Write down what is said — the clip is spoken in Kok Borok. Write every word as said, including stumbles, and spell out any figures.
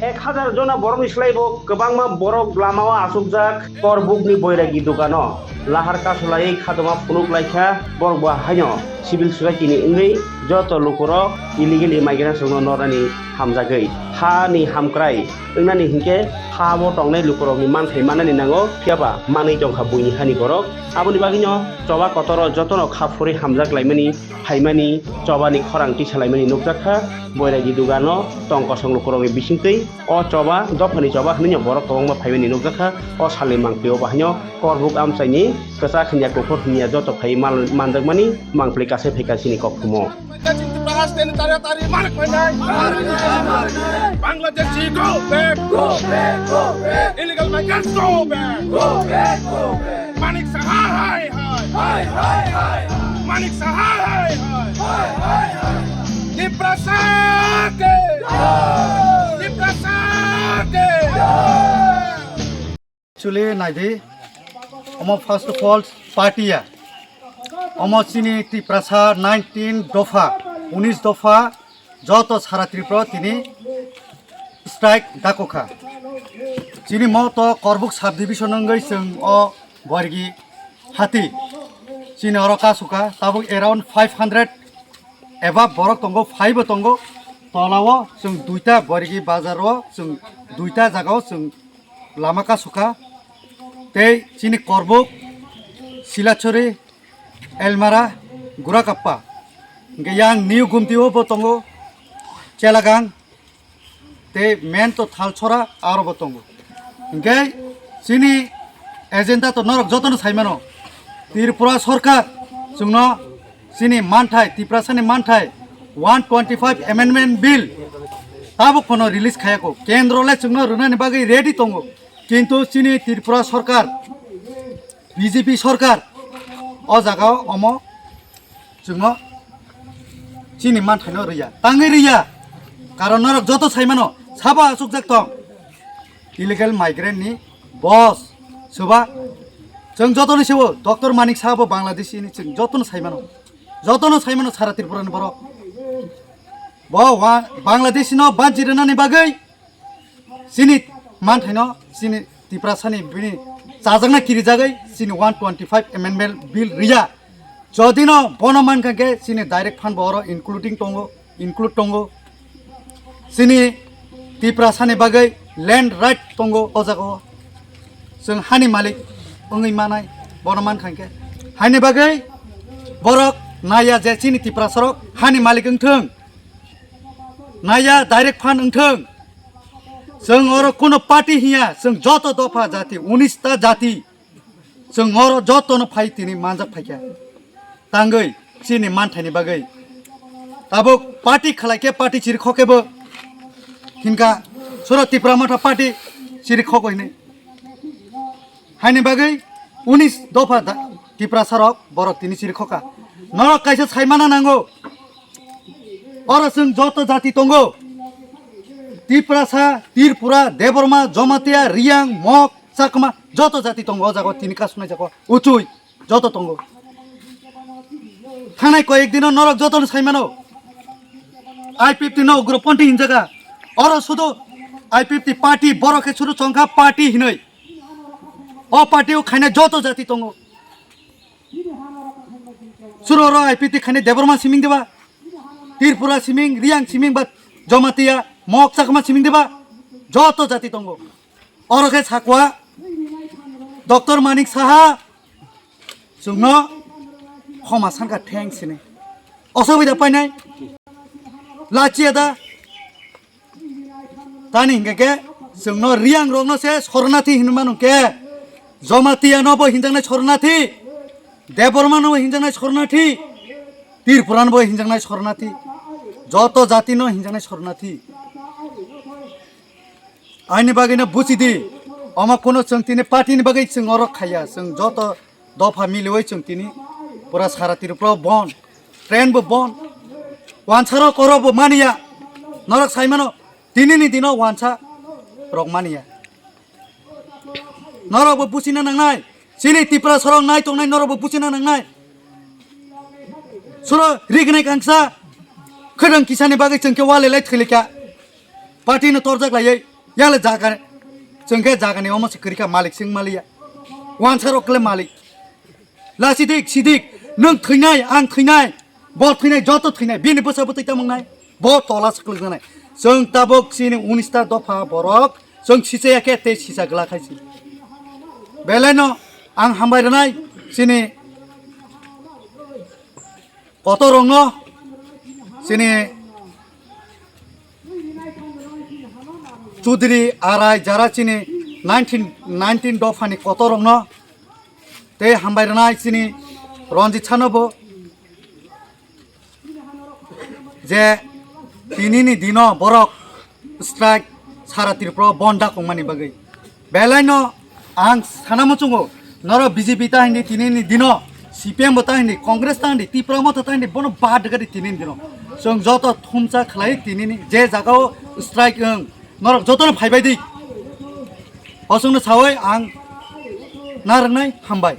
Ek hajar jona borokni slaibo kwbangma borok lamao achukjak Korbukni Boiragi dugano lahar kasulaiwi khatoma phunuk laikha, borok bo haino civil society ni wngwi joto lukurok illegal immigrants rokno nornani hamjagwi hani hamkrai wngnani hinkhe ha-o tongnai lukurokni manthai mannani nango, phiyaba manwi tongkha buini hani borok. Aboni bagwino choba kotoro jotono kha phuri hamjak laimani phaimani chobani khorang tisalaimani nukjakha. Boiragi dugano tong kosong lukurokni bisingtwi o choba dophani choba hwnwi borok kwbangma phaimani nukjakha. O salni mangpli o bahaino Korbuk amchaini kwchak hinya kuphur hinya joto phai mal-, manjakmani mangpli kasai phaikha chini kokthumo. Bangladeshi go back. Go back, go back. Illegal migrants go back. Go back, go back. Manik Saha hai hai. Hai hai hai. Manik Saha hai hai. Hai hai hai. Tiprasa ke. Jai. Tiprasa ke. Jai. Actually, naidi, omo first of all, party ya. Omo chini Tiprasa nineteen dopha, unis dopha, joto sara Tripura tini strike dakokha. Chini mo to Korbuk subdivision wngwi chwng o Boiragi hati. Chini oro kasukha, tabuk around five hundred eba borok tongo, phaibo tongo. Tolao chwng duita Boiragi bazaro, chwng duita jagao chwng lama kasukha. Tei chini Korbuk, Silachori, Elmara, Gurakappa. Hingke yang New Gumtio bo tongo, Chelagang, tei main to Thalchora aro bo tongo. Hingke chini agenda to norok jotono saimano. Tripura Sarkar chwngno chini manthai, Tiprasani manthai one twenty-five Amendment Bill tabuk phano release khayako. Kendro le chwngno rwnani bagwi ready tongo. Kintu chini Tripura Sarkar, B J P Sarkar o jagao omo chwngno chini manthaino rwya, tangwi rwya. Karon norok joto saimano, sabo achukjak tong. Illegal migrant ni boss, soba chwng jotono sebo, Doctor Manik Saha bo Bangladeshi ni chwng jotono saimano. Jotono saimano sara Tripura ni borok. Bo wa-, Bangladeshi no banchi rwnani bagwi chini manthaino chini Tiprasani bini chajakna kirijagwi chini one twenty-five Amendment Bill rwya. Jodi no bono mankha khe chini direct fund bo oro including tongo, include tongo. Chini Tiprasani bagwi land right tongo o jagao. Chwng hani malik wngwi manai bono mankha khe. Haini bagwi borok naiya je chini Tiprasarok hani malik wngthwng. Naiya direct fund wngthwng. Chwng oro kuno party hiya, chwng joto dopha jati, unis ta jati. Chwng oro jotono phai tini manjak phaikha. Tangwi chini manthaini bagwi. Tabuk party khlai khe party chiri khokebo. Hinkha suro Tipra Motha party chiri khokoi hinwi. Haini bagwi unis dopha da-, Tiprasarok borok tini chiri khoka. Norok kaisa saimana nango. Oro chwng joto jati tongo. Tiprasa, Tripura, Debbarma, Jamatia, Riyang, Mok, Chakma, joto jati tongo o jaga tini kasunai jaga. Uchui, joto tongo. Thangnai koyek dino norok jotono saimano. I P F T no ugroponthi hinjaga. Oro sudu I P F T party borok khe suru chongkha party hinoi. O party o khaina joto jati tongo. Suru oro I P T khaina Debbarma siming deba. Tripura siming, Riyang siming ba Jamatia, Mok Chakma siming deba. Joto jati tongo. Oro khe sakwa Doctor Manik Saha chwngno khoma sankha thanks hinwi. Osubida painai. Lachiya da. Tani hinkhe khe chwngno Riyang rokno se Soronati hinwi mano khe. Jamatia no bo hinjaknai Soronati. Debbarma no bo hinjaknai Soronati. Tripura no bo hinjaknai Soronati. Joto jati no hinjaknai Soronati. Aini bagwi no buchidi, omo kuno chwng tini party ni bagwi chwng oro khaiya, chwng joto dopha miliwi chwng tini pura sara Tripura bon, train bo bon, wansa rok oro bo maniya, norok saimano tini ni dino wansa rok maniya. Norok bo buchina nangnai, chini Tiprasarok nai tongnai norok bo buchina nangnai. Suro rignai kangsa, khwdang kisani bagwi chwng khe walelai thwilikha. Party no torjak laiwi. Yale jaga, chwng khe jagani omo se kwrwi kha, malik chwng maliya. Wansarok le malik. La sidik, sidik, nwng thwinai, ang thwinai, bo thwinai, joto thwinai, bini bwsa bwtwi tamo wngnai, bo tola swklikjaknai. Chwng tabuk chini unis ta dopha borok, chwng sichaya khe tei sisa glak hai si. Belai no ang hambai rwnai chini kotor rokno, chini Chudri arai jara chini nineteen, nineteen dophani kotor rokno tei hambai rwnai chini Ranjit Sano bo je tinini dino borok strike sara Tripura bon dakongmani bagwi. Belai no ang sana muchungo norok B J P ta hindi tinini dino, C P M bo ta hindi, Congress ta hindi, Tipra Motha ta hindi, bono bad gadi tinini dino. Chwng joto thumsa khlai tinini je jagao strike wng norok jotono phaibai di. Hosongno sawi ang narwknai hambai.